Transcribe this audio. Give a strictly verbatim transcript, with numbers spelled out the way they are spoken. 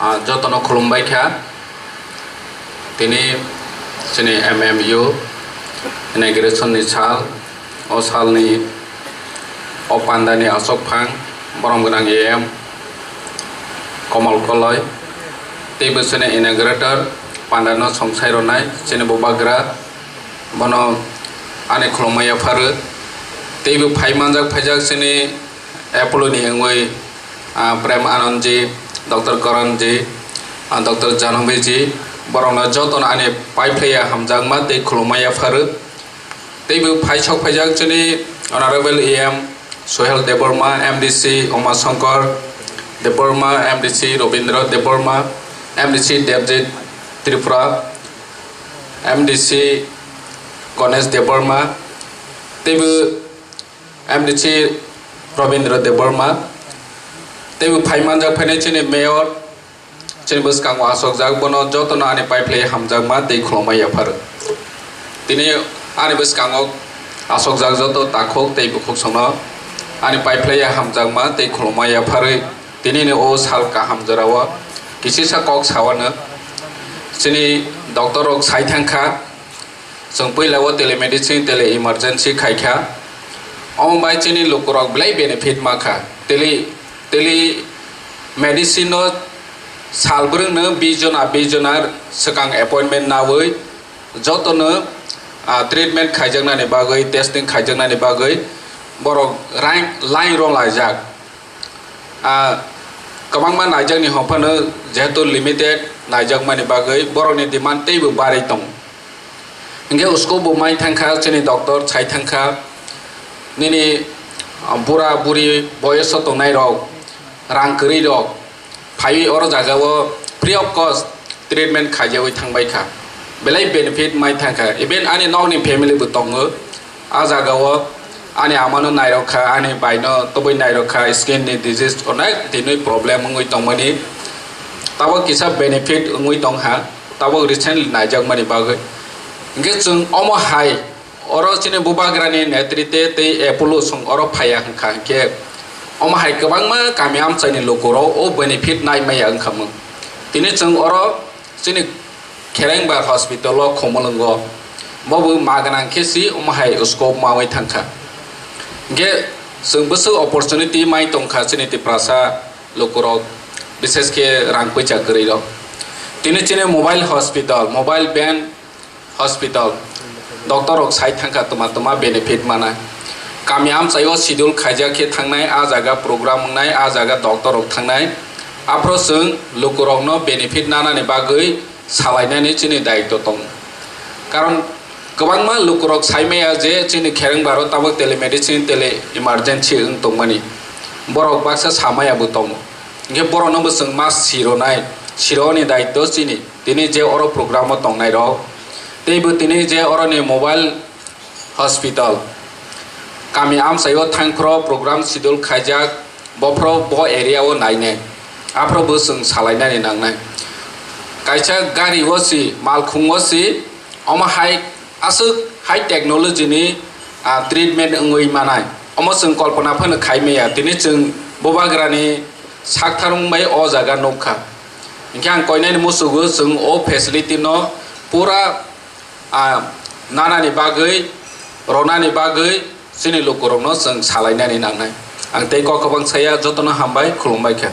Ah, jotono khulumbai kha. Tini chini M M U inauguration ni sal, o salni o pandani aswk phang borom gwnang A M Komal Koloi, teibo chini inaugurator pandano songchai rwnai chini bubagra, bono ani khulumma yapharwi. Teibo phai manjak phaijak chini Apollo ni wngwi, ah, Prem Anand ji, Doctor Karan ji, ah, Doctor Jahnavi ji, borokno jotono ani paiphlaiya hamjakma tei khulumma yapharwi. Teibo phai sok phaijak chini Honorable A M Suhel Debbarma, M D C Uma Shankar Debbarma, M D C Rabindra Debbarma, M D C Debjit Tripura, M D C Ganesh Debbarma, teibo M D C Rabindra Debbarma, teibo phai manjak phainai chini mayor, chini bwskango asokjak, bono jotono ani paiphlai hamjakma tei khulumma yaphar. Tini ani bwskango asokjak joto takhuk tei bukhuk songno ani paiphlai hamjakma tei khulumma yapharwi tinini o sal kaham jorao kisisa kok sawano chini doctor rok sai thangkha. Chwng puila o telemedicine, tele emergency khai kha. Omo bai chini lukurok belai benefit ma kha. Tele, tele medicine no sal bwrwng no bis jona, bis jona swkang appointment nawi jotono, ah, treatment khaijaknani bagwi, testing khaijaknani bagwi borok line, line rw laijak. Ah, kwbangma naijakni hwnphano jehetu limited naijakmani bagwi borokni demand teibo barwi tongo. Hinkhe usko bo mai thangkha, chini doctor sai thangkha, nini, ah, bura buri boyoso tongnairok, rang kwrwirok phaiwi oro jagao free of cost treatment khaijawi thangbai kha, belai benefit mai thang kha. Even ani nokni family bo tongo, a jagao ani amano nairok kha, ani baino tobwi nairok kha, skin ni disease onek dinwi problem wngwi tongmani, tabok kisa benefit wngwi tong ha, tabok recently naijakmani bagwi. Hinkhe chwng omo hai oro chini bubagrani netrite tei Apollo song oro phaiya hwnkha hinkhe omo hai kwbangma kami amchaini lukurok o benefit nai maya wngkha mung. Tini chwng oro chini Kherengbar hospital o Khumulwngo bobo ma gwnang khe si omo hai scope mawi thangkha. Hinkhe chwng bwswk opportunity mai tongkha chini Tiprasa lukurok, bises khe rang puisa kwrwirok. Tini chini mobile hospital, mobile van hospital, doctor rok sai thangkha tuma tuma benefit manai. Kami amchaio schedule khaijak khe thangnai, a jaga program wngnai, a jaga doctor rok thangnai. Aphro chwng lukurokno benefit nanani bagwi salainani chini daitw tongo. Karon kwbangma lukurok sai maya je chini Kherengbaro tabok telemedicine, tele emergency wng tongmani. Borok baksa samaya bo tongo. Hinkhe borokno bo chwng ma sironai, sironi daitw chini. Tini je oro program o tongnai rok, teibo tini je oroni mobile hospital, kami amchaio thangphro program schedule khaijak, bophro bo area o nainai, aphro bo chwng salainani nangnai. Kaisa gari o si, malkhung o si, omo hai aswk high technology ni, ah, treatment wngwi manai, omo chwng kolpona phano khai maya. Tini chwng bubagrani saktharung bai o jaga nukha. Hinkhe ang koinani musugo chwng o facility no pura, ah, nanani bagwi, ronani bagwi chini lukurokno chwng salainani nangnai. Ang tei kok kwbang saya, jotono hambai, khulumbai kha.